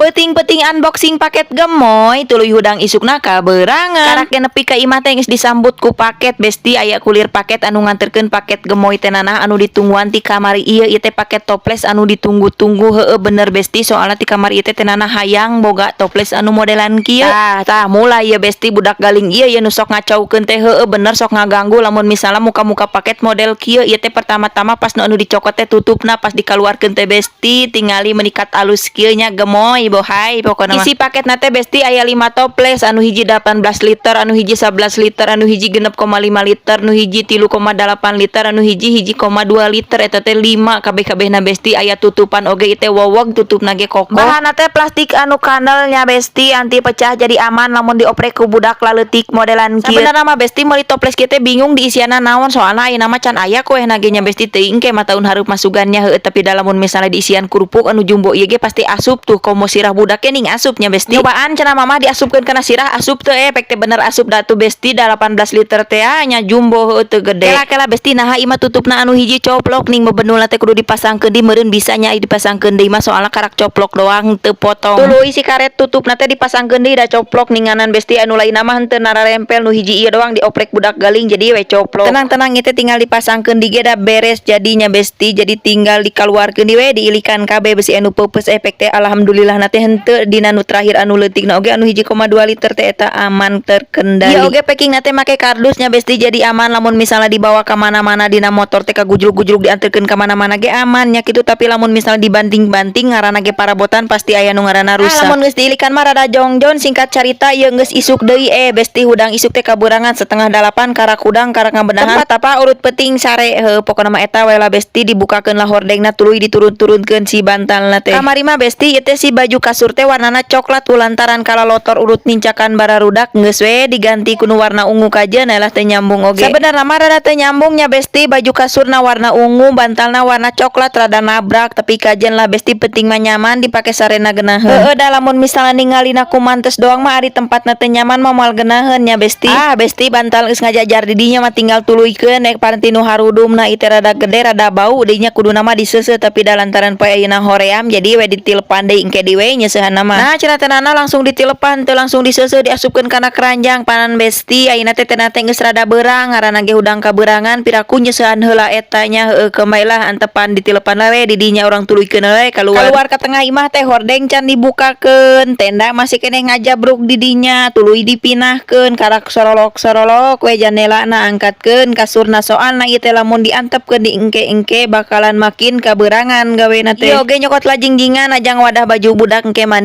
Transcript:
Peuting-peuting unboxing paket gemoy, tuluy hudang isukna kaberangan. Karak ge nepi ka imah teh geus disambut ku paket, Besti. Aya kulir paket anu nganterkeun paket gemoy teh nanah anu ditungguan ti kamari ieu. Ieu teh paket toples anu ditunggu-tunggu. Heueuh, bener, Besti, soalna ti kamari ieu teh tenana hayang boga toples anu modelan kieu. Tah tah, mulai ya, Besti, budak galing ieu ya nu sok ngacaukeun teh. Heueuh, bener, sok ngaganggu lamun misalnya muka-muka paket model kieu. Ieu teh pertama-tama pas nu anu dicokot teh tutupna, pas dikaluarkeun teh, Besti, tingali menikat alus kieu nya. Gemoy bohai pokona mah. Isi paket na teh, Besti, aya 5 toples, anu hiji 18 liter, anu hiji 11 liter, anu hiji 6,5 liter, nu hiji 3,8 liter, anu hiji 1,2 liter. Eta teh 5 kabeh-kabehna, Besti. Aya tutupan oge, ieu teh wowog tutupna ge kokoh. Bahanna teh plastik anu kandel nya, Besti, anti pecah, jadi aman lamun dioprek ku budak laleutik modelan kieu. Sabenerna mah, Besti, meuli toples kieu teh bingung diisianna naon, soalna ayeuna mah can aya kuehna ge nya, Besti. Teuing ke mah tahun hareup masugannya. Heueuh, tapi da lamun misalnya diisian kerupuk anu jumbo ieu ge pasti asup tuh, komo sirah budak ge ning asup nya, Besti. Nyobaan cenah Mama diasupkeun kana sirah, asup teu? Efek teh bener asup da tuh, Besti, da 18 liter teh nya jumbo, heueuh, teu gede. Kela-kela, Besti, naha ieu mah tutupna anu hiji coplok? Ning bebenulna teh kudu dipasangkeun di meureun bisa nya dipasangkeun deui mah, soalna karak coplok doang, teu potong. Tuluy si karet tutupna teh dipasangkeun deui, da coplok ninganan, Besti. Anu lainna mah henteu nararempel, nu hiji ieu doang dioprek budak galing jadi we coplok. Tenang-tenang, ieu teh tinggal dipasangkeun di ge da beres jadinya, Besti. Jadi tinggal dikaluarkeun di we diilikan kabeh besi anu peupeus. Efek teh alhamdulillah na teh henteu dina nu terakhir anu leutikna oge, anu 1,2 liter teh eta aman terkendali. Ieu oge packing na teh make kardusnya, Besti, jadi aman lamun misalnya dibawa ka mana-mana dina motor teh, kagujlug-gujlug dianterkeun ka mana-mana ge aman nya kitu. Tapi lamun misalnya dibanting-banting, ngaranna ge parabotan, pasti aya nu ngaranna rusak. Ah, lamun geus diilikan mah rada jongjon. Singkat carita, ieu geus isuk deui. Eh, Besti, hudang isuk teh kaburangan 7.30, karak hudang, karak ngabenahan tempat apa urut peuting sare. Heuh, pokona mah eta we lah, Besti. Dibukakeun lah hordengna, tuluy diturun-turunkeun si bantalna teh. Kamari mah, Besti, ieu teh si baju kasur teh warnana coklat. Lantaran kalalotor urut nincakan bararudak, geus we diganti ku nu warna ungu kajeun lah, teu nyambung oge. Sabenerna mah rada teu nyambung nya, Besti, baju kasurna warna ungu, bantalna warna coklat, rada nabrak, tapi kajeun lah, Besti, penting mah nyaman dipake sarena geunaheun. Heueuh, da lamun misalnya ningalina ku mantes doang mah, ari tempatna teu nyaman mah moal geunaheun nya, Besti. Ah, Besti, bantal geus ngajajar di dinya mah tinggal tuluykeun nek paranti nu harudumna. Ieu teh rada gede, rada bau dinya, kuduna mah diseuseuh, tapi da lantaran poe ayeuna hoream jadi we ditilepan deui, engke di we nyeusehan mah. Nah, cenah tenana langsung ditilepan teu langsung diseuseuh, diasupkeun kana keranjang panan, Besti. Ayeuna teh tenana teh geus rada beurang, ngaranna ge hudang kaberangan, piraku nyeusehan heula eta nya. Heueuh, kembali lah antepan ditilepan we di dinya, urang tuluykeun we keluar. Keluar ka tengah imah teh hordeng can dibukakeun, tenda masih keneh ngajabruk di dinya, tuluy dipinahkeun. Karak sorolok-sorolok we jandelana, angkatkeun kasurna, soalna ieu teh lamun diantepkeun di engke-engke bakalan makin kaberangan gawena teh. Ieu oge nyokot lajingjingan ajang wadah baju budak engke mandi.